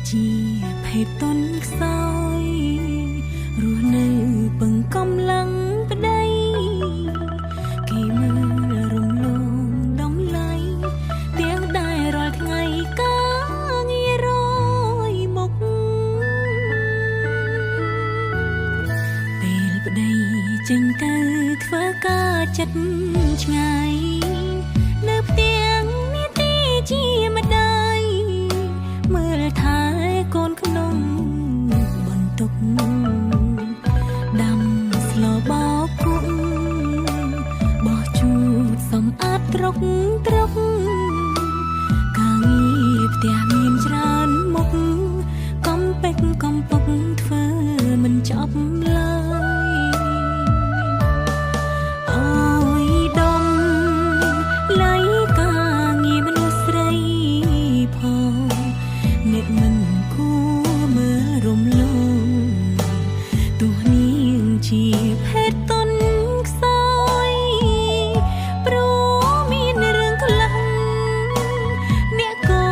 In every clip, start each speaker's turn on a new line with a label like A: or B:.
A: ជាភេទទុនខ្សោយរស់នៅពឹងកម្លាំងប្តីគេមើលរំលងតម្លៃទាំងដែលរាល់ថ្ងៃការងាររយមុខពេលប្តីចេញទៅធ្វើការចិត្តឆ្ងាយនៅផ្ទាំងនីតិជាម្ដាយមើលថែកូនក្នុងបន្ទុកដាំស្លបោកគុកបោះជូតសម្អាតត្រុកត្រុកការងារផ្ទះមានច្រើនមុខកំពេចកំពុកធ្វើមិនចប់ឡើយ អើយដំឡៃការងារមនុស្សស្រីផងអ្នកមិនគួរមើលរំលងទោះនាងជាភេទទុនខ្សោយព្រោះមានរឿងខ្លះអ្នកក៏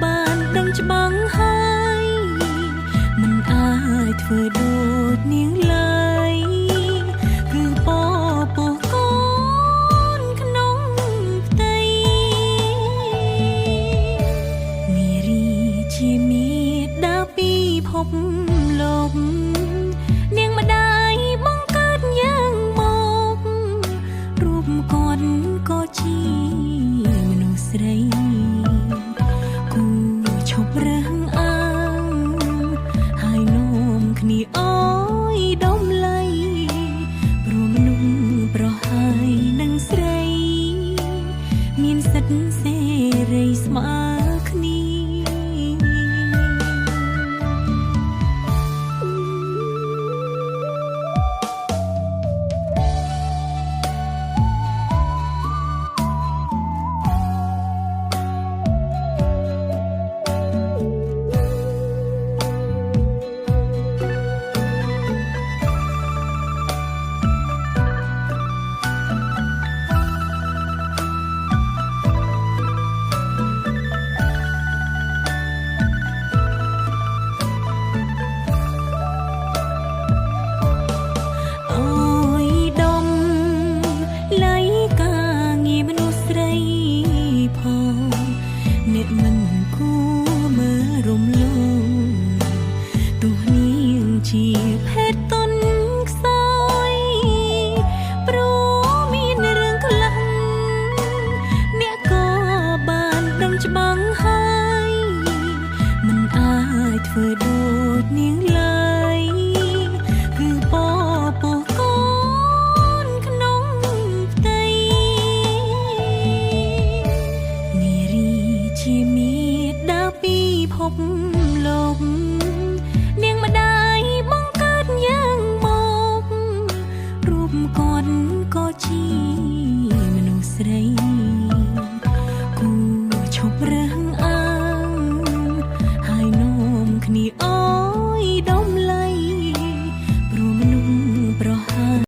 A: បានដឹងច្បាស់ហើយមិនអាចធ្វើដូចនាងឡើយ គឺពពោះកូនក្នុងផ្ទៃនារីជាមេដាពីភពលោកនាងម្ដាយបង្កើតយ៉ាងមករូបគាត់ក៏ជាមនុស្សស្រីគូឈប់រើសអើងហើយនាំគ្នាអើយដំឡៃ ព្រោះមនុស្សប្រុសហើយនឹងស្រី មានសិទ្ធិសេរីស្មើគ្នា អើយដំឡៃការងារមនុស្សស្រីផងអ្នកមិនគួរមើលរំលងទោះនាងជាភេទទុនខ្សោយព្រោះមានរឿងខ្លះអ្នកក៏បានដឹងច្បាស់ហើយមិនអាចធ្វើដូចនាងឡើយ គឺពពោះកូនក្នុងផ្ទៃនារីជាមេដាពីភពលោកនាងម្ដាយបង្កើតយ៉ាងមករូបគាត់ក៏ជាមនុស្សស្រី